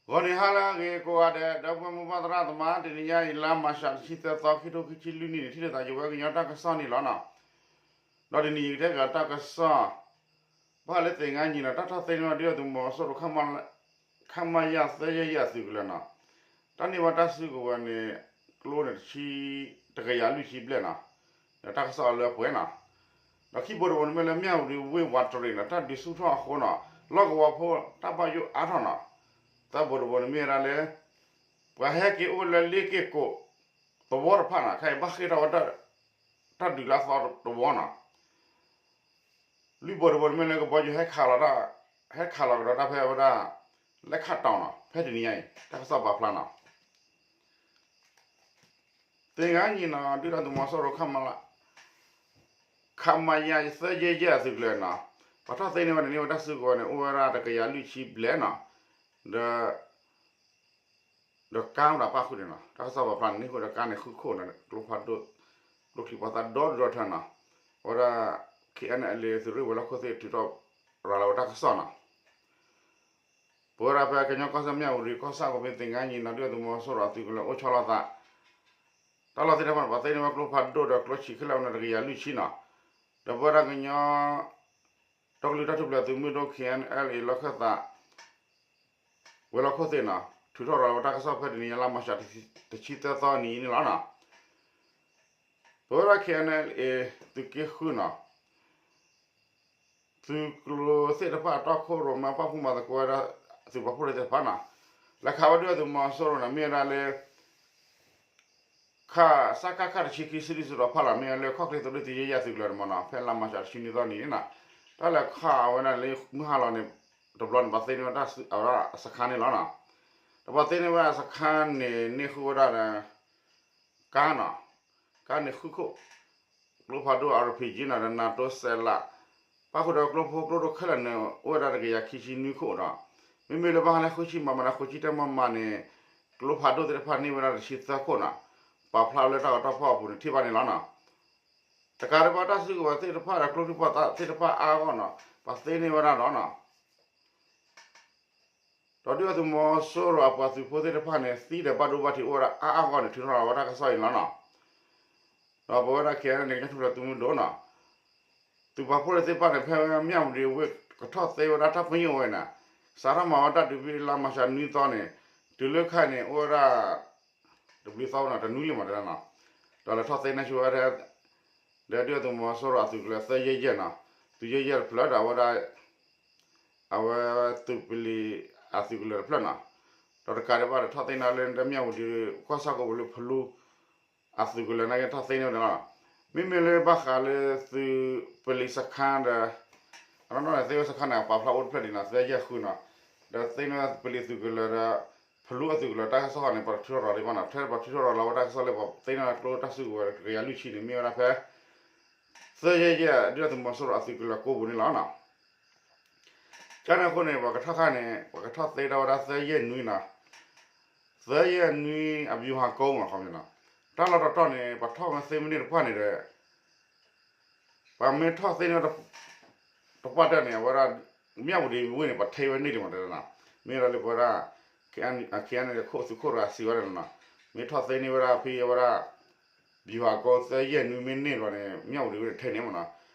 ဂီၤနံၤဟါလၢအဂ့ၤကိးဂၤဒဲး ဒီပုၢ်ဝဲၢ်မိၢ်ပၢ်သရၣ်သမါ တနံၤညါအံၤ လါမၤရှး တဆံသၢသီ ခံထိခံဆံလွံၢ်နံၣ်န့ၣ် ထံၣ်လိာ်သးယဝဲကညီတၢ်ကစီၣ်န့ၣ်လီၤနီၤ. ဒီးတနံၤအံၤကတဲက့ၤတၢ်ကစီၣ် ဘၣ်ဃးလၢသ့ၣ်ငါနံၤနီၤ တၢ်ထီၣ်သ့န့ၢ်ဝဲဒုၣ်ဒါသုးမီၤစိရိၤ ခမရ သၢယဲၢ်ယဲၢ်အသုးကလၢၤနီၤ, တၢ်န့ၢ်ဝဲတၢ်စုကဝဲၤန့ၣ် ကျိန့ၣ်တဆံ တကယၤလွံၢ်ဆံဘျဲၣ်နီၤ, ဒီးတၢ်ကစီၣ်အလၢအပှဲၤနီၤ, ဒီးခံဘိတဘိန့ၣ်မ့ၢ်လၢမၠၣ်ဝတံၤဝ့ၢ်ဝးတရံးနီၤ တၢ်ဒုးဆူၣ်ထီၣ်အဃိနီၤ လီၢ်ကဝီၤဖိတၢ်ဘၣ်ယိၣ်အါထီၣ်နီၤ, သၢဘိတဘိန့ၣ်မ့ၢ်ဝဲဒၣ်လၢ ပှၤဟဲက့ၤအိၣ်လၢလ့က့ၢ်ကိးသဝီတဖၣ်နီၤ ခဲအံၤဘၣ်ဃ့ၢ်ထီၣ်ဝဲ တၢ်ဒုးလၢအသီတဝီနီၤ လွံၢ်ဘိတဘိန့ၣ်မ့ၢ်လၢကဘီယူၤဟဲခးလီၤတၢ် ဟဲခးလီၤကဒီးတၢ်ဖဲဝဲဒၣ် လဲခးတီၤနီၤ ဖဲတနံၤညါအံၤ တၢ်ကစီၣ်ပာ်ဖျါနီၤ, သ့ၣ်ငါနံၤနီၤ ဒုၣ်ဒါသုးမီၤစိရိၤ ခမရ သၢယဲၢ်ယဲၢ်အသုးကလၢၤနီၤ, ပှၤထီၣ်သ့န့ၢ်ဝဲန့ၣ် န့ၢ်ဝဲတၢ်စုကဝဲၤန့ၣ် အိၣ်ဝဲဒၣ်တကယၤလွံၢ်ဆံဘျဲၣ်နီၤ, ဒီး ဒီးကါအိၣ်ဒီးပၣ်ဃုာ်န့ၣ်နီၤ တၢ်ကစီၣ်ပာ်ဖျါန့ၣ် န့ၢ်ဃုာ်ဒီးကါန့ၣ်ဃုခိၣ်နီၤ ကျိဖးဒိၣ် ကျိချံပှၤသးဒီဒုဒီထၢနီၤ, အဝဲဒၣ် ခဲအံၤန့ၣ် လၢသုးရ့ၣ်ဝဲၤလီၢ်ခိၣ်သ့ၣ်ထုးထီၣ်ရၤလီၤဝဲတၢ်ကစီၣ်နီၤ, ပဝဲဒၣ်ဖဲကညီကီၢ်စဲၣ်မၠၣ်ဝတံၤကီၢ်ဆၣ်ကီၢ်ဖဲသ့ၣ်ငါနံၤနီၤ ဒုၣ်ဒါသုးမီၤစိရိၤအသုးကလၢၤအိၣ်ဆီလီၤသး တၢ်လီၢ်သ့ၣ်တဖၣ်န့ၣ် ပှၤသ့န့ၢ်ဝဲကျိဖးဒိၣ်ဒီးကျိဆံးခဲလၢာ်ဝဲန့ၣ် တကယၤလွံၢ်ဆံနီၤ, ဒီးပဝဲဒၣ်ကညီ ဒီကလုာ်တၢ်ထူၣ်ဖျဲးသုးမုၢ်ဒိၣ် ခဲအံၤန့ၣ် လၢခၢၣ်သး ဝဲၤလီၢ်ခိၣ်သ့ၣ်နီၤ ထုးထီၣ်ရၤလီၤဝဲတၢ်ကစီၣ်ဖဲတနံၤညါလါမၤရှး တဆံသၢသီနံၤအံၤန့ၣ်လီၤနီၤ, ပဝဲဒၣ် ခဲအံၤန့ၣ် သုးက့ဃုနီၤ သုးကျိၤသ့ၣ်တဖၣ်အတီခိၣ်ရိၣ်မဲပာ်ဖှိၣ်မၤသကိးဝဲဒၣ် သုးပာ်ဖှိၣ်သ့ၣ်တဖၣ်နီၤ, လဲၤခးဝဲဒုၣ်ဒါသုးမီၤစိရိၤန့ၣ် မ့ၢ်ဝဲဒၣ်လၢ ခ စကခ တဆံခံ စုဒုၣ်စုတီၤဖီလာ် မ့ၢ်ဝဲလၢခီၣ်ချ့သုးရ့ၣ်တဆံယဲၢ်ယဲၢ်သုးကလၢၤန့ၣ်မ့ၢ်နီၤ ဖဲလါမၤရှးတဆံနွံသီနံၤန့ၣ်နီၤ, တၢ်လဲၤခးဝဲဒၣ်လၢမုၢ်ဟါလီၤန့ၣ် တဘျီန့ၣ် ပှၤသ့န့ၢ်ဝဲတၢ်အဝဲဒၣ်စခါန့ၣ်လီၤနီၤ, ဒီးပှၤသ့န့ၢ်ဝဲဒၣ်စခါန့ၣ် န့ၢ်ဃုာ်ဝဲဒၣ်ဒီး ကါနီၤ, ကါန့ၣ်ဃုခိၣ် ကျိဖးဒိၣ် အါရ်ပီၣ်ကံနီၤ ဒီး NATO စဲးလး ပၣ်ဃုာ်ဒီးကျိဖိကျိဒိၣ်ခဲလၢာ်န့ၣ် အိၣ်ဝဲဒၣ်တကယၤခံဆံနွံခိၣ်ဒီး မ့မ့ၢ်လၢဘၣ်ဃးလၢဃုဆံမံမံဒီးဃုဆံတၢမံမံန့ၣ် ကျိဖးဒိၣ်သ့ၣ်တဖၣ်န့ၢ်ဝဲဒၣ်တဆံသၢခိၣ်နီၤ, ပာ်ဖျါဝဲလၢတၢ်ဂီၤတၢ်ဖီၣ်အပူၤန့ၣ် ထံၣ်ဘၣ်န့ၣ်လီၤနီၤ, တကးဒံးဘၣ်တၢ်စုကဝဲၤသ့ၣ်တဖၣ်ဒီးကျိချံပှၤသးသ့ၣ်တဖၣ်အါအါဂီၢ်နီၤ ပှၤသ့န့ၢ်ဝဲဒၣ်ဒီးနီၤ ဒီးဒုၣ်ဒါသုးမီၤစိရိၤအပှၤသုးဖိသ့ၣ်တဖၣ်န့ၣ် သံဒီးဘၣ်ဒိဘၣ်ထံးအိၣ်ဝဲဒၣ်အါအါဂီၢ်န့ၣ် ထုးထီၣ်လီၤဝဲတၢ်ကစီၣ်အံၤန့ၣ်လီၤနီၤ, ဒီးပဝဲဒၣ် ခဲအံၤန့ၣ် ကညီထူၣ်ဖျဲးသုးမုၢ်ဒိၣ်နီၤ, သုးပာ်ဖှိၣ်သ့ၣ်တဖၣ်န့ၣ် ဖဲမၠၣ်ဝတံၤဝ့ၢ်ကထီၣ်သ့ဝဲဒၣ်တၢ်ပညိၣ်ဝဲန့ၣ် စးထီၣ်မၤဝဲတၢ်ဒုးဖဲလါမၤရှးနွံသီန့ၣ် တုၤလၢခဲအံၤန့ၣ် အိၣ်ဝဲဒၣ် တဘျုးသီဝဲနီၤ တနွံလံမးတဲဒၣ်နီၤ, ဒီးလဲၤထီၣ်သ့န့ၢ်ဆူဝဲဒၣ် ဒီးဒုၣ်ဒါသုးမီၤစိရိၤအသုးကလၢၤသၢယဲၢ်ယဲၢ်နီၤ, သုးယဲၢ်ယဲၢ်တဖျၢၣ်ဒီးအဝဲဒၣ် အဝဲသုးပလံၤအသုးကလၢၤတဖျၢၣ်နီၤ, ဒီးတကးဒံးဘၣ်ဒီးထီၣ်သ့န့ၢ်လၢမၠၣ်ဝတံၤကီၢ်ဆၣ်ကိးပူၤလၢဖလူ အသုးကလၢၤန့ၣ်က့ၤထီၣ်သ့န့ၢ်ဝဲန့ၣ်လီၤ. မ့မ့ၢ်လၢဘၣ်ဃးလၢသုးပလံၤစခါဒီး အနီၢ်နီၢ်န့ၣ် သ့ဝဲစခါန့ၣ် အပာ်ဖျါအိၣ်တဖျၢၣ်ဒံးနီၤ သၢယဲၢ်ဃုနီၤ, ဒီးသ့န့ၢ်ပလံၤသုးကလၢၤဒီး ဖလူအသုးကလၢၤတၢ်ကစီၣ်ဃီန့ၣ် ပှၤထုးထီၣ်ရၤလံဘၣ်နီၤ, ထဲပှၤထုးထီၣ်ရၤလီၤဝဲတၢ်ကစီၣ်လၢပှၤသ့န့ၢ်ဝဲ ကျိတၢ်စုကဝဲၤတကယၤလွံၢ်ဆံန့ၣ် မ့ၢ်ဝဲဒၣ်ဖဲ သၢယဲၢ်ယဲၢ် ဒုၣ်ဒါသုးမီၤစိရိၤအသုးကလၢၤကိးပူၤန့ၣ်လီၤနီၤ. ကန့ၣ်အဃိန့ၣ် ပှၤကထီၣ်ခါန့ၣ် ပှၤကထီၣ်သ့ထီၣ်ဝဲဒၣ်သၢယဲၢ်နွံနီၤ, သၢယဲၢ်နွံအဗျူဟာကုန်းမး ခီပညီနီၤ, တၢ်လီၢ်တတီၤန့ၣ် ပှၤထီၣ်မ့ၢ်သ့မ့ၢ်န့ၢ်တပှၢ်န့ၣ်ဒီး ပှၤမ့ၢ်ထီၣ်သ့န့ၢ်ဝဲ တပှၢ်တၢၢ်န့ၣ် အဝဲဒၣ် မၠၣ်ဝတံၤဝ့ၢ်န့ၣ် ပှၤထဲဝဲန့ၢ်လံမးတဲဒၣ်နီၤ, မ့ၢ်ဝဲဒၣ်လၢပဝဲဒၣ် ခဲအံၤန့ၣ် ခိၣ်သုးခိၣ်တဂၤစံးဝဲဒၣ်နီၤ, မ့ၢ်ထီၣ်သ့န့ၢ်ဝဲဒၣ်ဖဲအဝဲဒၣ် ဗျူဟာကုန်း သၢယဲၢ်နွံမ့ၢ်န့ၢ်ဘျီန့ၣ် မၠၣ်ဝတံၤဝ့ၢ်န့ၣ်ထဲန့ၣ်မးနီၤ,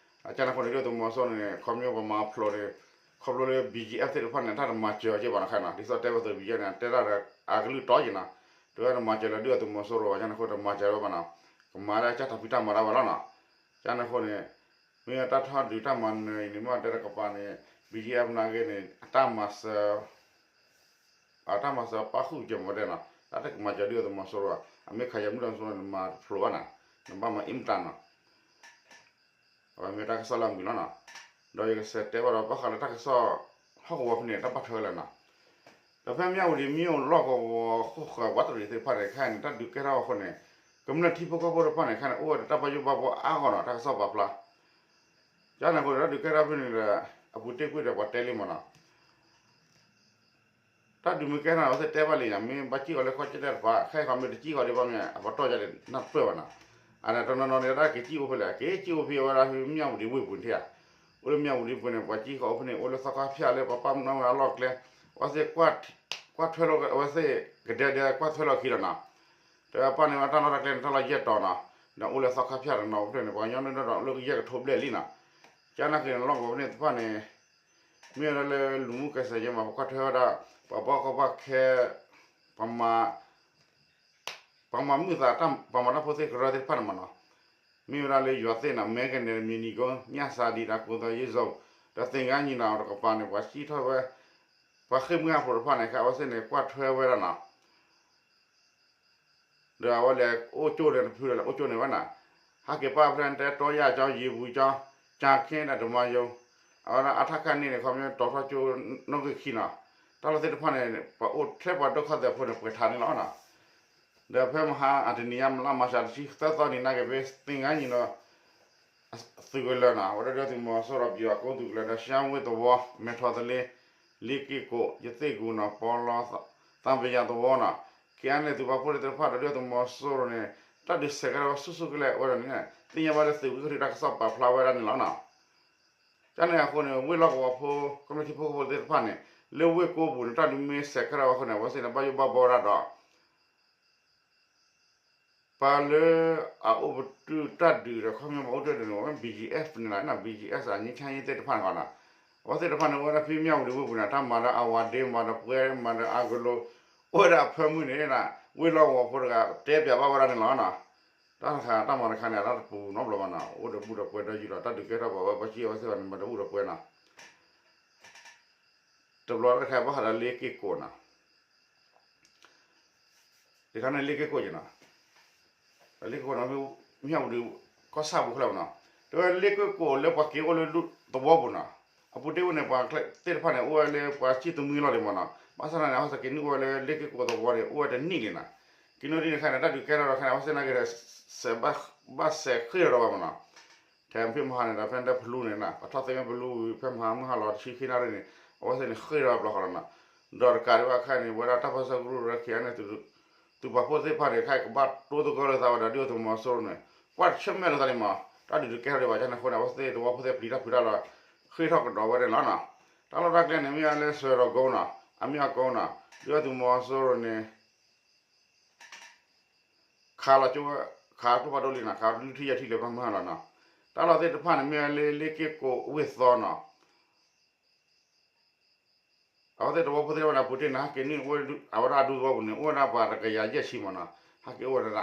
အကန့ၣ်အဃိန့ၣ် ဒုၣ်ဒါသုးမီၤစိရိၤန့ၣ် ခီပညီပှၤမၤဖျိးန့ၣ် ခီဖျိလၢ ဘီၣ်ကၠံအၣ်ဖ် သ့ၣ်တဖၣ်န့ၣ် တၢ်တမၤစၢၤအီၤက့ဘၣ်နီၤခါနီၤ, ဒ်သိးတဲဝဲသုး ဘီၣ်ကၠံအၣ်ဖ် န့ၣ် တဲတၢ်ဒီးအကလုၢ်တီယံၤနီၤ, တဲဝဲတမၤစၢၤလၢဒုၣ်ဒါသုးမီၤစိရိၤဘၣ် ကန့ၣ်အဃိတမၤစၢၤဝဲဘၣ်နီၤ, ကမၤလၢအကၢ်တၢ်ဖံးတၢ်မၤဒၣ်ဝဲလီၤနီၤ, ကန့ၣ်အဃိန့ၣ် မ့ၢ်တၢ်ထီၣ်ဒုးတၢ်မၤနၢၤအံၤန့ၣ် မ့ၢ်တဲတကပၤန့ၣ် ဘီၣ်ကၠံအၣ်ဖ် နာ်က့န့ၣ် အတၢ်မၤစၢၤ အတၢ်မၤစၢၤပၣ်ဃုာ်ကဲမးဒဲးနီၤ, တၢ်တကမၤစၢၤဒုၣ်ဒါသုးမီၤစိရိၤဘၣ်, အမ့ၢ်ခးယၤမုၢ်ဒီးစိရိၤန့ၣ် နမၤတဖျိးဘၣ်နီၤ, နဘၣ်မၤအ့ၣ်မတၤနီၤ, အဝဲမ့ၢ်တၢ်ကစီၣ်လၢအမုာ်လီၤနီၤ, ဒီးယကစးတဲဘၣ်ဒီးဘၣ်ဃးလၢတၢ်ကစီၣ်ဟီၣ်ကဝီၤဖဲန့ၣ် တၢ်ဘၣ်ထွဲဝဲလဲၣ်နီၤ, ဒီးဖဲမၠၣ်ဝတံၤ မ့ၢ်အိၣ်လီၢ်ကဝီၤဃိၣ်ဃၢၤ ဝးတရံးသ့ၣ်တဖၣ်န့ၣ် ခဲအံၤန့ၣ် တၢ်ဒုးကဲထီၣ်အဃိန့ၣ် ကမျၢၢ်ထံဖိကီၢ်ဖိတဖၣ်န့ၣ် ခဲအံၤန့ၣ် အိၣ်ဝဲဒီးတၢ်ဘၣ်ယိၣ်ဘၣ်ဘှီအါဂီၢ်နီၤ တၢ်ကစီၣ်ပာ်ဖျါ ကန့ၣ်အဃိန့ၣ် တၢ်ဒုးကဲထီၣ်ဖဲန့ၣ်ဒီး အပူၤတ့ၢ်ကွံာ်ဒီးပှၤတဲလံမးနီၤ, တၢ်ဒုးမ့ၢ်ကဲထီၣ်န့ၣ် အဝဲသ့ၣ်တဲဘၣ်လံနီၤ, မ့ၢ်ဘၣ်စံၣ်အီၤလၢကီၢ်ကၠီၣ်တဲၣ်တပၤ ခဲအံၤခီမ့ၢ်တစံၣ်ဃီဒံးဘၣ်မ့ၢ် အပတီၢ်ယါဒံးနၢ်ပၢၢ်ဘၣ်နီၤ, အန့ၣ်တနီၤနီၤန့ၣ် တၢ်က့ၤစံၣ်အိၣ်ဖဲလဲၣ် က့ၤစံၣ်အိၣ်ဖဲအဝဲဒၣ်ဖဲမၠၣ်ဝတံၤဝ့ၢ်ပူၤန့ၣ်ဧါ, အိၣ်လၢမၠၣ်ဝတံၤပူၤန့ၣ် ပှၤစံၣ်ဃီအိၣ်ဖဲန့ၣ် အိၣ်လၢသီခါဖၠၣ်လၢပှၤပာ်မၢဝဲအလီၢ်ကျဲ, အဝဲသ့ၣ်ကွၢ် ကွၢ်ထွဲလီၤအဝဲသ့ၣ် ကဒဲဒဲကွၢ်ထွဲလီၤအခံလီၤနီၤ. တဲပာ်န့ၢ်ဝဲတၢ်လီၢ်တၢ်ကျဲန့ၣ် တၢ်လီၢ်ယဲၢ်တီၤနီၤ, ဒီးအိၣ်လၢသီခါဖၠၣ်တနီၤဖျၢၣ်န့ၣ် ပှၤကညီန့ၣ်ဒီးလၢကယဲၢ်ကထိဘျဲၣ်လံနီၤ. ကန့ၣ်က့ၤန့ၣ် လီၢ်ကဝီၤဖဲန့ၣ်တဖၣ်န့ၣ် မ့ၢ်ဝဲဒၣ်လၢလူၤမုၢ်ကဲစဲးယဲမး ပကွၢ်ထွဲဝဲဒၣ် ပှၤဘၣ်ကီဘၣ်ခဲ ပှၤမၤ ပှၤမၤမုာ်သး ပှၤမၤတၢ်ဖိသ့ၣ်ကရၢသ့ၣ်တဖၣ်န့ၣ်မးနီၤ, မ့ၢ်ဝဲဒၣ်လၢယွၤသ့ၣ်နီၤ မဲကနဲၣ် မံၤနံၤကိ ညၣ်စၤဒံ ဒီးကိသီယ့ၣ်စိၤ ဒီးသ့ၣ်ငါနံၤနီၤ တကပၤန့ၣ် ပှၤစံၣ်ထီၣ်ဝဲ ပှၤဃ့ၢ်မှံဟးဖျိးတဖၣ်န့ၣ် ခဲအဝဲသ့ၣ်န့ၣ် ကွၢ်ထွဲဝဲဒၣ်နီၤ ဒီးအဝဲလဲၤအိၣ်ကၠိန့ၣ် တဖုဒီးလဲၤအိၣ်ကၠိန့ၣ်ဝဲနီၤ, ဟဲက့ၤပာ်ဖဲတဲတီယၢ်ကၠီ ယံၤပူၤကၠီ ကၠၤခ့ဒီးတမါယိ အဝဲဒၣ်အါထၣ်ခါန့ၣ်န့ၣ် ခီပညီတီၤထီၣ်ကၠိနီၣ်ဂံၢ်ခံနီၤ, တၢ်လီၢ်သ့ၣ်တဖၣ်န့ၣ် ပှၤအိၣ်ထဲပှၤဒိၣ်ခီၣ်သဲးဖိန့ၣ် ပှဲၤထးန့ၣ်လီၤနီၤ. ဒီးဖဲမဟါအတနံၤညါ လါမၤရှးတဆံသၢသီနံၤနာ်က့ၤ ဖဲသ့ၣ်ငါနံၤနီၤ သုးကလၢၤနီၤ အဝဲဒၣ်ဒုၣ်ဒါသုးမီၤစိရိၤ ပယီၤအကိးသုးကလၢၤဒီး ရှမ်းဝ့ၢ်သဝီ မဲထီၣ်သလ့ လ့က့ၢ်ကိး ယသ့ၣ်ကူနီၤ ပီလီသးပယၤသဝီနီၤ, က့ၤအါန့ၣ်သုးပာ်ဖှိၣ်သ့ၣ်တဖၣ်ဒီးဒုၣ်ဒါသုးမီၤစိရိၤန့ၣ် တၢ်ဒုးဆဲးကဲထီၣ်ဝဲဆူၣ်ဆူၣ်ကလဲာ်ဝဲဒၣ်န့ၣ် သ့ၣ်ညါဘၣ်လၢသုးက့ဃုထံးတၢ်ကစီၣ်ပာ်ဖျါဝဲဒၣ်န့ၣ်လီၤနီၤ. ကန့ၣ်အဃိန့ၣ် ဝ့ၢ်လီၢ်ကဝီၤဖိ ကမျၢၢ်ထံဖိကီၢ်ဖိသ့ၣ်တဖၣ်န့ၣ် လၢဝ့ၢ်ကိးပူၤန့ၣ် တၢ်ဒုးမ့ၢ်ဆဲးကဲထီၣ်ဝဲအဃိန့ၣ် အဝဲသ့ၣ်န့ၣ် ဘၣ်ယိၣ်ဘၣ်ဘီဝဲဒၣ်ဒီး ပှၤလၢအအိၣ်ပတုာ်တၢ်ဒုးဒီး ခီပညီပှၤအိၣ်တ့ၢ်ဒုးန့ၣ် ဝဲ ဘီၣ်ကၠံအ့ၣ် န့ၣ်လီၤ, ဘီၣ်ကၠံအ့ၣ် အ ငြိမ်းချမ်းရေး သ့ၣ်တဖၣ်န့ၣ်လီၤ. အဝဲသ့ၣ်တဖၣ်န့ၣ် အိၣ်ဝဲဒၣ်ဖဲမၠၣ်ဝတံၤဝ့ၢ်ပူၤန့ၣ် တၢ်မၤဒီးအဝၤဒ့ မၤဒီးပှဲၤ မၤဒီးအကလိၤ အိၣ်ဝဲဒၣ်အဖၢမုၢ်န့ၣ် ဝ့ၢ်လီၢ်ကဝီၤဖိတဂၤ တဲပၠးဘၣ်ဝဲဒၣ်န့ၣ်လီၤနီၤ. တၢ်တခါ တၢ်မၤတခါန့ၣ် အတၢ်တပူၤနီတဘျီဘၣ်နီၤ, အိၣ်ဒီးဘူၣ်ဒီးပှဲၤဒီးယုၢ်လီၤ, တၢ်ဒုးကဲထီၣ်ဘၣ်ဝဲ ဘၣ်ကၠံအဝဲသ့ၣ်တဖၣ်န့ၣ် မၤဒီးဘူၣ်ဒီးပှဲၤနီၤ. တဘျီတခါ ဘၣ်ဃးဒီးလ့က့ၢ်ကိးနီၤ တခါန့ၣ်လ့က့ၢ်ကိးနီၤ, လ့က့ၢ်ကိးနီၤ မၠၣ်ဝတံၤ ကီၢ်ဆၣ်ပူၤခဲလၢာ်မးနီၤ, တဲဝဲလ့က့ၢ်ကိးလၢပှၤက့ၤအိၣ်လၢသဝီပူၤနီၤ, အပူၤတ့ၢ်ဝဲန့ၣ် ပှၤသ့ၣ်တဖၣ်န့ၣ် အိၣ်ဝဲလၢပှၤစံၣ်သမံလီၤလံမးနီၤ, ဘၣ်ဆၣ်သနာ်က့န့ၣ် အဝဲသ့ၣ်က့ၤနုာ်အိၣ်ဝဲလၢလ့က့ၢ်ကိးသဝီန့ၣ် အိၣ်ဝဲတနံၣ်လံနီၤ, က့ၤနုာ်ဒ်န့ၣ်ခါန့ၣ် တၢ်ဒုးကဲထီၣ်ဒီးခါန့ၣ် အဝဲသ့ၣ်နာ်က့ၤဒီး ဘၣ်စဲးဃ့ၢ်ဒီးဘၣ်မးနီၤ ထဲဖဲမဟါန့ၣ်ဒီး ဖဲဒၢဖလူန့ၣ်နီၤ ပထီၣ်သ့ဖဲဖလူဝံၤ ဖဲမဟါမုၢ်ဟါလီၤတဆံခံနၣ်ရံၣ်န့ၣ် အဝဲသ့ၣ်န့ၣ်ဃ့ၢ်ဒီးဘျီဃီလီၤနီၤ, ဒီးတကးဒံးဘၣ်ခါန့ၣ် ဝဲဒၣ်တၢ်ပၢဆှၢကရူၢ်ရၢခံဂၤန့ၣ် သုးပာ်ဖှိၣ်သ့ၣ်တဖၣ်န့ၣ် ခဲအံၤကဘၣ်တိသကိးလိာ်သးဝဲဒီးဒုၣ်ဒါသုးမီၤစိရိၤန့ၣ် ကွၢ်တဆၢၣ်မဲာ်လိာ်သးလံမး, တၢ်ဒုးတကဲထီၣ်ဒံးဘၣ် ကန့ၣ်အဃိန့ၣ် အဝဲသ့ၣ်သဝီဖိသ့ၣ်ပျံၤတၢ်ဖုးတၢ်လီၤ ဃ့ၢ်ထီၣ်ကဒီးဝဲန့ၣ်လီၤနီၤ, တၢ်လီၢ်တၢ်ကျဲန့ၣ် မ့ၢ်ဝဲလၢစွဲၤရီၤကိနီၤ အမ့ၢ်အကိနီၤ ဒုၣ်ဒါသုးမီၤစိရိၤန့ၣ် ခးလီၤကၠိဝဲ ခးကျိဖးဒိၣ်လံနီၤ, ခးလွံၢ်ထံၣ်ယဲၢ်ထံၣ်လၢပှၤမုၢ်ဟါလီၤနီၤ, တၢ်လီၢ်သ့ၣ်တဖၣ်န့ၣ် မ့ၢ်ဝဲလၢလ့က့ၢ်ကိးဝ့ၢ်သီနီၤ, အဝဲသ့ၣ်သဝီဖိသ့ၣ်တဖၣ်န့ၣ် ပူၤတ့ၢ်န့ၣ် ဟဲက့ၤနုာ်အိၣ်ဝဲ အဝဲဒၣ်အဒူသဝီပူၤန့ၣ် အိၣ်ဝဲဒၣ်ပှၤတကယၤယဲၢ်ဆံမးနီၤ, ဟဲက့ၤအိၣ်ဝဲဒၣ်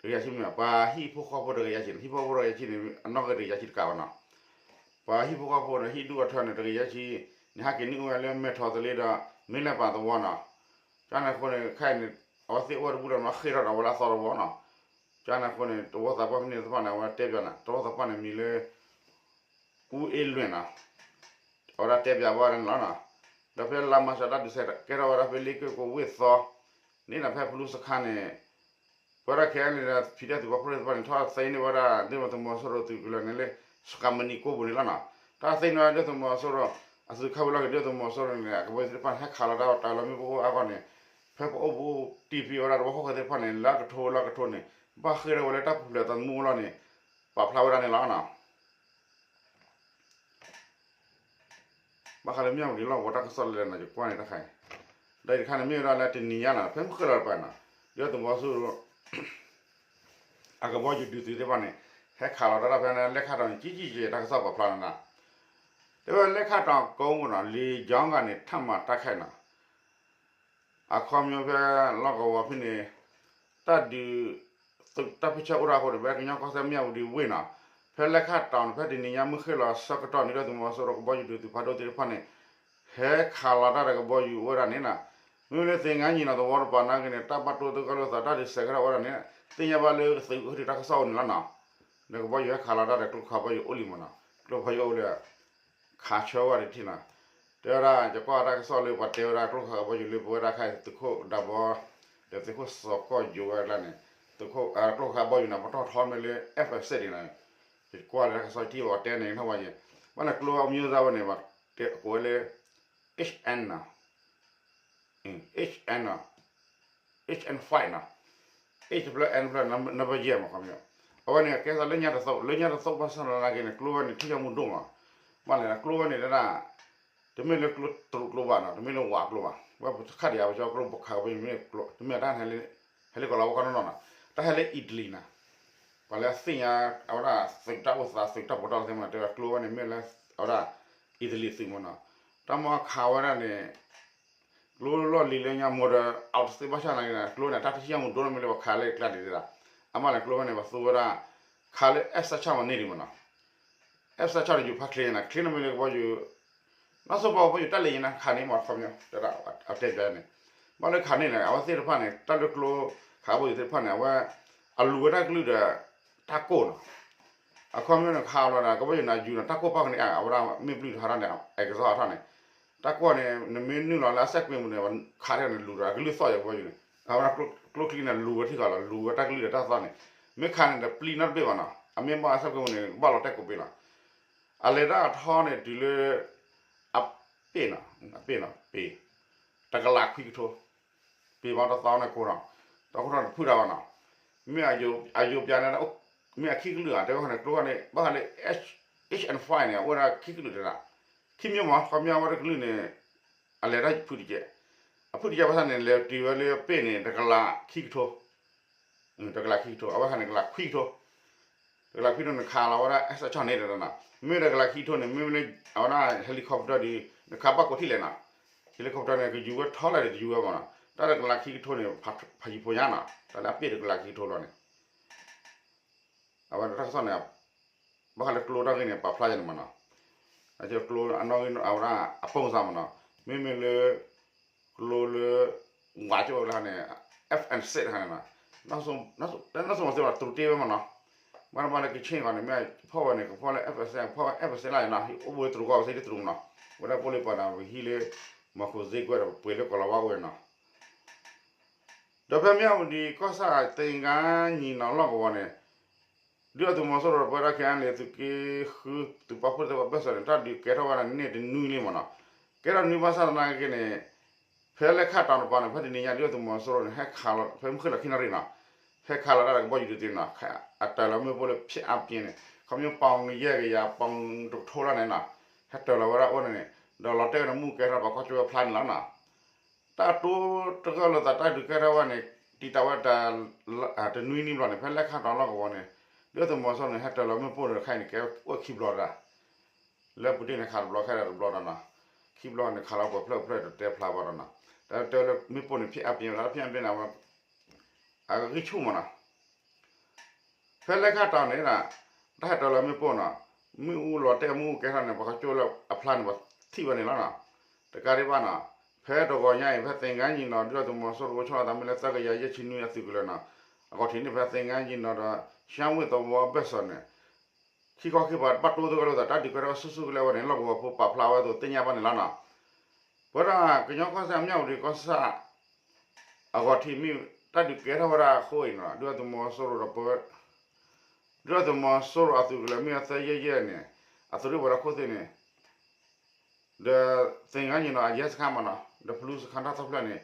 တကယၤဆံမး ပှၤဟံၣ်ဖိဃီဖိတကယၤဆံန့ၣ် ဟံၣ်ဖိဃီဖိတကယၤဆံန့ၣ် အနီၢ်ကီၢ်တကယၤဆံတကးဘၣ်နီၤ, ပှၤဟံၣ်ဖိဃီဖိန့ၣ် ဟံၣ်ဒူၣ်အထၢန့ၣ် တကယၤဆံန့ၣ် ဟဲက့ၤနုာ်အိၣ်ဝဲလၢမဲၢ်ထီၣ်သလ့ဒီး မ့ၢ်လဲၤပာ်သဝီနီၤ, ကန့ၣ်အဃိန့ၣ် ခဲအံၤန့ၣ် အဝဲသ့ၣ်အိၣ်ဝဲတဘူၣ်လီၤမး ဃ့ၢ်ထီၣ်ဒီးဝဲဒၣ်သီတဝီနီၤ, ကန့ၣ်အဃိန့ၣ် တဝီသးပှၢ်ဖဲန့ၣ်သ့ၣ်တဖၣ်န့ၣ် အဝဲတဲပၠးန့ၣ် တဝီသးပှၢ်န့ၣ်မံၤလၢ အူအ့လွဲၢ်နီၤ, အဝဲဒၣ်တဲပၠးဘၣ်ဝဲဒၣ်န့ၣ်လီၤနီၤ, ဒီးဖဲလါမၤရှးတၢ်ဒုးဆဲးကဲထီၣ်ဝဲဒၣ်ဖဲလ့က့ၢ်ကိးဝ့ၢ်သီ န့ၣ်ဒီးဖဲဖလူစခါန့ၣ် ပဝဲဒၣ်ခဲအံၤန့ၣ်ဒီး ဖံးတၢ်သုးပာ်ဖှိၣ်သ့ၣ်တဖၣ်န့ၣ် ထီၣ်သ့န့ၢ်ဝဲဒၣ် ဒုၣ်ဒါသုးမီၤစိရိၤသုးကလၢၤန့ၣ်လၢ စကၤမနံကိပူၤန့ၣ်လီၤနီၤ, တၢ်သ့န့ၢ်ဝဲဒၣ်သုးမီၤစိရိၤ အသုးခါဝံၤလီၤက့ၤ ဒုၣ်ဒါသုးမီၤစိရိၤန့ၣ် အကဘီယူၤသ့ၣ်တဖၣ်န့ၣ် ဟဲခးလီၤတၢ်တၢ်လီၤမ့ၢ်ပအိၣ်အါဂီၢ်န့ၣ် ဖဲပအိၣ်ဘူးတံၢ်ဖံးဝဲဒၣ်တဝီခိၣ်ဃဲသ့ၣ်တဖၣ်န့ၣ် လၢကထိလၢကထိန့ၣ် ဘၣ်ဃ့ၢ်ထီၣ်ဝဲလၢတၢ်ပူၤဖျဲးသးသမူလီၤန့ၣ် ပာ်ဖျါဝဲဒၣ်န့ၣ်လီၤနီၤ. ဘၣ်ဃးလၢမၠၣ်ဝတံၤလီၢ်ကဝီၤတၢ်ကစီၣ်လၢလဲၣ်နီၤ ယကွၢ်န့ၣ်တခါအံၤ, ဒီးတခါန့ၣ်မ့ၢ်ဝဲဒၣ်လၢတနံၤညါနီၤ ဖဲမုၢ်ဃ့ၢ်လီၤတပၤနီၤ ဒုၣ်ဒါသုးမီၤစိရိၤ အကဘီယူၤဒုးသုးသ့ၣ်တဖၣ်န့ၣ် ဟဲခးလီၤတၢ်တၢ်ဖဲလဲၣ်ခၣ်တီၤန့ၣ် ကံကံကဲတၢ်ကစီၣ်ပာ်ဖျါန့ၣ်နီၤ, တဲဝဲလဲၣ်ခၣ်တီၤကိးမုၢ်နီၤ လံာ်ကၠီဂၤန့ၣ် ထၢၣ်မၤတၢ်ခဲနီၤ အခီပညီဖဲလီၢ်ကဝီၤဖဲန့ၣ် တၢ်ဒုး တၢ်ဖုဆၢအိၣ်ဒၣ်အဃိန့ၣ် ဖဲကညီကီၢ်စဲၣ်မၠၣ်ဝတံၤဝ့ၢ်နီၤ, ဖဲလဲၣ်ခၣ်တီၤန့ၣ် ဖဲတနံၤညါမုၢ်ဃ့ၢ်လီၤဆၢကတီၢ်န့ၣ် ဒုၣ်ဒါသုးမီၤစိရိၤကဘီယူၤဒုးသုးဖးဒိၣ်သ့ၣ်တဖၣ်န့ၣ် ဟဲခးလီၤတၢ်ဒီးကဘီယူၤအိၣ်ဝဲဒၣ်န့ၣ်နီၤ, မ့မ့ၢ်လၢသ့ၣ်ငါနံၤနီၤ သဝီတပၤနာ်က့န့ၣ် တၢ်ဘၣ်တိၢ်သဂၢၢ်လိာ်သး တၢ်ဒုးဆဲးကဲထီၣ်ဝဲဒၣ်န့ၣ် သ့ၣ်ညါဘၣ်လၢသုးက့ဃုထံးတၢ်ကစီၣ်အိၣ်န့ၣ်လီၤနီၤ, ဒီးကဘီယူၤဟဲခးလီၤတၢ်ဒီးကျိခးကဘီယူၤအိၣ်လံမးနီၤ, ကျိခးကဘီယူၤအိၣ်လၢ ခးဆၢဝဲဒၣ်တထံၣ်နီၤ, တဲဝဲဒၣ် ယကွၢ်တၢ်ကစီၣ်လၢပှၤတဲဝဲဒၣ် ကျိခးကဘီယူၤလၢပဝဲဒၣ်ခဲအံၤ သုးခိၣ်ဒးဘီ ဒီးသုးခိၣ်စီၤကီၢ်ယိၤဝဲဒၣ်န့ၣ် ကျိခးကဘီယူၤန့ၣ် ပတီၢ်ထီမ့ၢ်လၢ F F six န့ၣ်နီၤ, ယကွၢ်လၢတၢ်ကစီၣ်ထံၣ်ဘၣ်တဲန့ၣ် ထီၣ်ဝဲယဲၢ်, ဘၣ်န့ၣ်ကျိအမံၤသၣ်ဝဲန့ၣ် ကိးဝဲလၢ H N နီၤ H N နီၤ H N five နီၤ, H တဖျၢၣ် N တဖျၢၣ် နဘၢယဲၢ်မး ခီပညီ, အဝဲန့ၣ် ကဲသးလၢညါတသိး လၢညါတသိး ဘၣ်ဆၣ်သနာ်က့န့ၣ် ကျိဝဲန့ၣ် ထံၣ်ယီၢ်မူဒိၣ်မး, ဘၣ်လဲၣ် ကျိဝဲန့ၣ်ဒၣ် တမ့ၢ်လၢကျိတရူးကျိဘၣ်နီၤ, တမ့ၢ်လၢဝးကျိဘၣ်, ဝဲခါဒံးအပကီကျိပခးဝဲ တမ့ၢ်တၢ်ဟဲလၢ, တမ့ၢ်တၢ်ဟဲလၢကီၤလၤဝါကီၢ်နီၢ်နီၢ်နီၤ, တၢ်ဟဲလၢ Italy နီၤ, ပှၤလၢအသ့ၣ်ညါ အဝဲဒၣ်သုးတၢ်အိၣ်သး သုးတၢ်ပီးတၢ်သ့မး တဲဝဲကျိဝဲန့ၣ် မ့ၢ်လၢ အဝဲဒၣ် Italy သုးမးနီၤ, တၢ်မ့ၢ်ခးဝဲဒၣ်န့ၣ် ကျိလီၢ်လံၤလၢညါ model အီတသ့ဘၣ်ဆၣ်န့ၣ် ကျိန့ၣ် တၢ်တဟံၣ်အမူဒိၣ်နီတမံၤလၢပှၤခးလၢကျါဒံးဒၣ်, အမ့ၢ်လဲၤကျိဝဲန့ၣ် ပှၤသူဝဲဒၣ်, ခးလၢ F ဆၢချီမးန့ၢ်ဒံးမးနီၤ, F ဆၢချီန့ၣ် ယူၤဖးချ့န့ၣ် ချ့နီတမံၤလၢကဘီယူၤ, နီၢ်စိပီကဘီယူၤတၢ်လဲၤယံၤန့ၣ် ခးန့ၢ်မး ခီပညီ တဲဒၣ်အတဲပျါန့ၣ်, ဘၣ်လၢခးန့ၢ်န့ၣ် အဝဲသ့ၣ်တဖၣ်န့ၣ် တၢ်လၢကျိခးဘီယူၤသ့ၣ်တဖၣ်န့ၣ် အဝဲ အလူၤဝဲတၢ်ကလုၢ်ဒီး တၢ်ကိၢ်နီၤ အခီပညီန့ၣ် ခးလီၤဒီး ကဘီယူၤန့ၣ် ယူၤန့ၣ် တၢ်ကိၢ်ပၣ်ကန့ၢ်အါ အဝဲဒၣ်မ့ၢ်ဘျုးတဟးထီၣ်န့ၣ် exhaust ဟးထီၣ်န့ၣ်, တၢ်ကိၢ်န့ၣ် နမ့ၢ်နုာ်လီၤလၢအစဲးကွံာ်မူန့ၣ် ခးထီၣ်န့ၣ် လူၤဒီးကလုၢ်သီၣ်ယၤကဘီယူၤန့ၣ် အဝဲဒၣ်ကျိချံန့ၣ် လူၤဝဲထံၣ်ဃီလီၤ လူၤဝဲတၢ်ကလုၢ်ဒီးတၢ်သီၣ်န့ၣ်, မ့ၢ်ခးန့ၣ်ဒီးပျံၤနီတဘ့ၣ်ဘၣ်နီၤ အမ့ၢ်ဘၣ်အစဲးကွံာ်မူန့ၣ် ဘၣ်လီၤတဲာ်ကိးပ့ၤလီၤ, အလဲၤတၢ်အထီန့ၣ်တုၤလၢ အပ့ၢ်နီၤ အပ့ၢ်နီၤ ပ့ၢ် တကလးခွံကထိ ပ့ၢ်ဘၣ်တသီန့ၣ်ကိၢ်နီၤ, တၢ်ကိၢ်ထီၣ်တဖုတၢ်ဘၣ်နီၤ, မ့ၢ်အယိၤပၠးန့ၣ် မ့ၢ်အခံကလုာ်ဧါ တဲဝဲန့ၣ် ကျိန့ၣ် ဘၣ်ဃးလၢ H and F န့ၣ် အအိၣ်ဝဲဒၣ်ခံကလုာ်တဒၣ်, ခံမျိုးမး ခီပညီဝဲတကလုာ်န့ၣ် အလဲၤတၢ်ဖုတကဲး, အဖုတကဲးဘၣ်ဆၣ်န့ၣ် လဲၤတုၤဝဲလၢပ့ၢ်န့ၣ် တကလးခံကထိ တကလးခံကထိ အဝဲခါန့ၣ် ကလးခွံကထိ, တကလးခွံကထိန့ၣ် ခးလီၤဝဲဒၣ် F ဆၢချီန့ၣ်ဒီးနီၤ, မ့ၢ်တကလးခံကထိန့ၣ် မ့မ့ၢ်လၢ အဝဲဒၣ် helicopter ဒီး နခးဘၣ်ကိးထံၣ်လဲၣ်နီၤ, helicopter န့ၣ် ကယူၤဝဲထီလဲၣ်ဒီးတယူၤဝဲမးနီၤ, တၢ်တကလးခံကထိန့ၣ် ဖးယံၤဖိညါနီၤ, တၢ်လၢအပ့ၢ်တကလးခံကထိလီၤန့ၣ် အဝဲတၢ်ကစီၣ်န့ၣ် ဘၣ်ဃးလၢကျိတၢ်ဂ့ၢ်န့ၣ် ပာ်ဖျါယၤန့ၣ်မးနီၤ, အကၠိကျိအနီၣ်ဂံၢ်အဝဲဒၣ်အပိၢ်စၢ်မးနီၤ, မ့မ့ၢ်လၢ ကျိလၢ ဝးကၠိဝဲကျါန့ၣ် F and six တခါန့ၣ်နီၤ, နီၢ်စိမၤစ့ၢ်ကီးတရူးတ့ၢ်ဝဲမးနီၤ, ဘၣ်နဘၣ်လၢကဆ့ၣ်ကီးန့ၣ် မ့ၢ်ဖီၣ်ဝဲန့ၣ် ကဖီၣ်လၢ F and six ကဖီၣ်ဝဲ F and six လၢန့ၣ်နီၤ, အိၣ်ဘှံးတရူးကီၢ်ဝဲသ့ၣ်တရူးမးနီၤ, ဝဲဒၣ်ပအိၣ်လၢပှၤဒီးပဟံၣ်လၢ မၤခိၣ်စ့ကွဲဒီးပပှ့ၤလၢကီၤလၤဝါအိၣ်ဝဲနီၤ ဒီးဖဲမ့ၢ်အဝံၤဒံးကီၢ်ဆၣ်သ့ၣ်ဂါညံၣ်နီၤလီၢ်ကဝီၤန့ၣ် ဒုၣ်ဒါသုးမီၤစိရိၤဒီးပဝဲဒၣ်ခဲအံၤန့ၣ် သုးက့ဃု သုးပာ်ဖှိၣ်သ့ၣ်တဖၣ်ဘၢၣ်စၢၤန့ၣ် တၢ်ဒုးကဲထီၣ်ဝဲဒၣ်န့ၣ်တနွံလံမးနီၤ, ကဲထီၣ်နွံဘၣ်ဆၣ်သနာ်က့န့ၣ် ဖဲလဲၣ်ခၣ်တီၤတပၤန့ၣ် ဖဲတနံၤညါဒုၣ်ဒါသုးမီၤစိရိၤန့ၣ် ဟဲခးလီၤ ဖဲမုၢ်ဃ့ၢ်လီၤခံနၣ်ရံၣ်နီၤ, ဟဲခးလီၤတၢ်ဒီးကဘီယူၤဒုးသ့နီၤ, အတၢၢ်လီၤမ့ၣ်ပိၢ်လၢဖျဲးအါပြင်းန့ၣ် ခီပညီပီၣ်ယဲၢ်ကယၤ ပီၣ်တကထိလၢန့ၣ်နီၤ, ဟဲတၢၢ်လီၤဝဲဒၣ်အိၣ်န့ၣ်န့ၣ် ဒီးလီၤတဲာ်ဝဲန့ၣ်မူကဲထီၣ်ပှၤကီၢ်ကၠိဝဲဖျါန့ၣ်လီၤနီၤ တၢ်တိတဂၢၢ်လိာ်သးတၢ်ဒုးကဲထီၣ်ဝဲန့ၣ် တံာ်တာ်ဝဲတၢ် တနွံနံၣ်ဘျီန့ၣ် ဖဲလဲၣ်ခၣ်တီၤလီၢ်ကဝီၤန့ၣ် ဒုၣ်ဒါသုးမီၤစိရိၤန့ၣ် ဟဲတၢၢ်လီၤမ့ၣ်ပိၢ်န့ၣ်တခါအံၤန့ၣ် ကဲအိၣ်ခံဘျီတၢ် လၢပူၤတ့ၢ်န့ၣ် ခးတဘျီခဲဒၣ်တဘျီဒီးနီၤ, ခံဘျီန့ၣ် ခးလီၤပှဲၤဖျၢၣ်ဖျၢၣ်တတဲဖျါဘၣ်ဒီးနီၤ, တၢ်တဲလၢမ့ၣ်ပိၢ်န့ၣ် ဖျဲးအါပြင်းဝဲဒၣ် ဖျဲးအါပြင်းန့ၣ် အဝဲ အဂံၢ်ဆူၣ်မးနီၤ ဖဲလဲၣ်ခၣ်တီၤန့ၣ် တၢ်ဟဲတၢၢ်လီၤမ့ၣ်ပိၢ်နီၤ, မ့ၣ်အူလီၤတဲာ်မ့ၣ်အူကဲထီၣ်န့ၣ် ပှၤကီၢ်ကၠိလၢအဖျါန့ၣ် ပှၤထံၣ်ဝဲန့ၣ်လီၤနီၤ, တကးဒံးဘၣ်နီၤ, ဖဲတဂီၤညါအံၤ ဖဲသ့ၣ်ဂါညံၣ်နီၤ ဒုၣ်ဒါသုးမီၤစိရိၤအိၣ်ဆီလီၤသးမ့ၢ်လၢသၢကယၤယဲၢ်ဆံနွံအသုးကလၢၤနီၤ, အဂီၢ်ထံးန့ၣ် ဖဲသ့ၣ်ဂါညံၣ်နီၤဒီး ရှမ်းဝ့ၢ်သဝီဘၢၣ်စၢၤန့ၣ် ခံခီခံပၤဘၣ်တိတဂၢၢ်လိာ်သး တၢ်ဒုးကဲထီၣ်ဆူၣ်ဆူၣ်ကလဲာ်ဝဲန့ၣ် လီၢ်ကဝီၤဖိပာ်ဖျါဝဲအသိးသ့ၣ်ညါဘၣ်န့ၣ်လီၤနီၤ, ပဝဲဒၣ်ကညီကီၢ်စဲၣ် မၠၣ်ဝတံၤကီၢ်ဆၣ် အဂီၢ်ထံးမ့ၢ်တၢ်ဒုးကဲထီၣ်ဝဲဒၣ်အဃိအံၤနီၤ ဒုၣ်ဒါသုးမီၤစိရိၤဒီးပဝဲ ဒုၣ်ဒါသုးမီၤစိရိၤအသုးကလၢၤမ့ၢ်အသၢယဲၢ်ယဲၢ်န့ၣ် အသုးရ့ၣ်ပှၤလၢခိၣ်သ့ၣ်န့ၣ် ဒီးသ့ၣ်ဂါညံၣ်နီၤအရဲစခန်းမးနီၤ ဒီးဖလူစခန်းတၢ်ထီၣ်ဖျၢၣ်န့ၣ်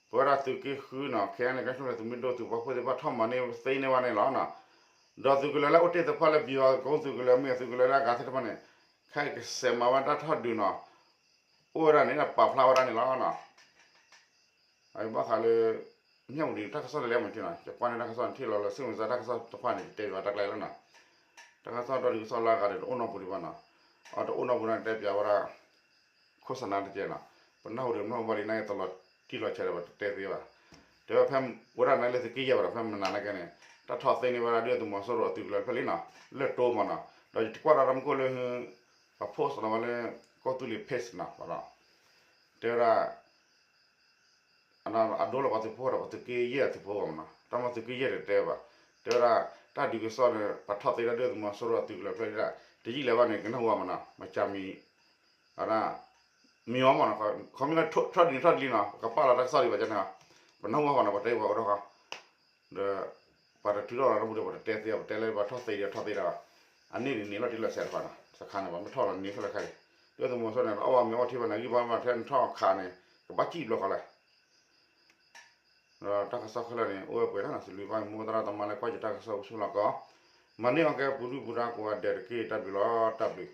ပဝဲဒၣ်သုးက့ဃုနီၤ ခဲအံၤန့ၣ် ကဲဆိၣ်န့ၣ် သုးမုၢ်ဒိၣ်သုးပာ်ဖှိၣ်သ့ၣ်တဖၣ်ထီၣ်မၤန့ၢ်သ့န့ၢ်ဝဲန့ၣ်လီၤနီၤ, ဒီးသုးကလၢၤလၢအိၣ်တ့ၢ်သပှၢ်လၢ ပယီၤကုန်းသုးကလၢၤမ့ၢ်သုးကလၢၤလၢအဂၤသ့ၣ်တဖၣ်န့ၣ် ခဲအံၤကစဲးမၤဝဲတၢ်ထီၣ်ဒုးနီၤ အိၣ်ဝဲဒၣ်န့ၣ် ပာ်ဖျါဝဲဒၣ်န့ၣ်လီၤနီၤ အဘၣ်ဃးလၢ မၠၣ်ဝတံၤတၢ်ကစီၣ်တလဲမ့ၢ်က့နီၤ ယကွၢ်န့ၢ်တၢ်ကစီၣ်န့ၣ် ထံၣ်လီၤလၢ စိတ်ဝင်စား တၢ်ကစီၣ်တဖၣ်န့ၣ် ယတဲဘၣ်တၢ်ကျဲလီၤနီၤ, တၢ်ကစီၣ်ဒီးဒုးကစီၣ်လၢအဂၤဒီးတအိၣ်နီၢ်ပူၤဒံးဘၣ်နီၤ, အတအိၣ်နီၢ်ပူၤန့ၣ် တဲပျးဝဲဒၣ် ခိၣ်စနါတကဲနီၤ, ပနၢ်ဟူဒီးပနၢ်ဟူဘၣ်လံ နာ်က့တလီၤတံၢ်လီၤဆဲးဒီးပတတဲသ့ဘၣ်, တဲဝဲဖဲဝဲဒၣ်နာ်က့လၢသုးက့ယဲၢ်ဘၣ်ဒီး ဖဲမနၤနာ်က့န့ၣ် တၢ်ထီၣ်သ့န့ၢ်ဝဲဒၣ်ဒုၣ်ဒါသုးမီၤစိရိၤအသုးကလၢၤဖျၢၣ်လံနီၤ, လၢတိမးနီၤ, ဒီးယကွၢ်ဒီးတၢ်မူခိၣ်လၢ ပ post လီၤဝဲလၢ ကီၢ်သူလ့ၤ page နီၤ, တဲဝဲဒၣ် အဒိလီၤပှၤသုးဖိဒီး ပှၤသုးက့ယဲၢ်သုးဖိဘၣ်မးနီၤ, တၢ်မ့ၢ်သုးက့ယဲၢ်တတဲဘၣ်, တဲဝဲဒၣ် တၢ်ဒုးကစီၣ်ဒီး ပှၤထီၣ်သ့ဒၣ်ဒုၣ်ဒါသုးမီၤစိရိၤအသုးကလၢၤဖျၢၣ်ဒၣ် တယံာ်လၢၤဘၣ်န့ၣ် ကနၢ်ဟူဘၣ်မးနီၤ, မၤစၢ်မံၤ ဝဲဒၣ် မံၤအီၤမးနီၤ, ခီမ့ၢ်ထီၣ်ဒ်န့ၣ်ထီၣ်ဒ်လံနီၤ, ပကပာ်လီၤတၢ်ကစီၣ်ဒံးဘၣ်ကန့ၣ်, ပနၢ်ဟူဘၣ်ဃီနီၤ ပှၤတဲပှၤအိၣ်ထီၣ်ဃီ, ဒီး ပှၤတထုးထီၣ်လီၤတၢ်မူဒီး ပှၤတတဲသ့ ပတဲလၢပှၤထီၣ်သ့ဒီးထီၣ်သ့ဒီး, အန့ၣ်န့ၣ်လီၤတံၢ်လီၤဆဲးတဖၣ်နီၤ, စခါန့ၣ် ပှၤမ့ၢ်ထီၣ်လီၤန့ၢ်ခဲလၢာ်ခဲလၢာ်, ဒုၣ်ဒါသုးမီၤစိရိၤန့ၣ် အီၣ်ဘၣ်မ့ၤအီထံဘၣ်န့ၣ် ဂံၢ်ဘါမ့ၢ်ထဲနထီၣ်ခးန့ၣ် ကဘၣ်စံၣ်ဘျီဃီလဲၣ် ဒီးတၢ်ကစီၣ်ခဲလၢာ်န့ၣ် အိၣ်ဝဲပှဲၤလၢနီၤ, စံးဘျုးဘၣ်မိၢ်သရၣ်သမါလၢကွၢ်ယတၢ်ကစီၣ်အိၣ်ဆူၣ်လီၤကီး, မၤန့ၢ်အီၤကဲပူၤဒုၣ်ပူၤဒါကိးဂၤဒဲးတက့ၢ်, တၢ်ဘျုးလီၤ, တၢ်ဘျုး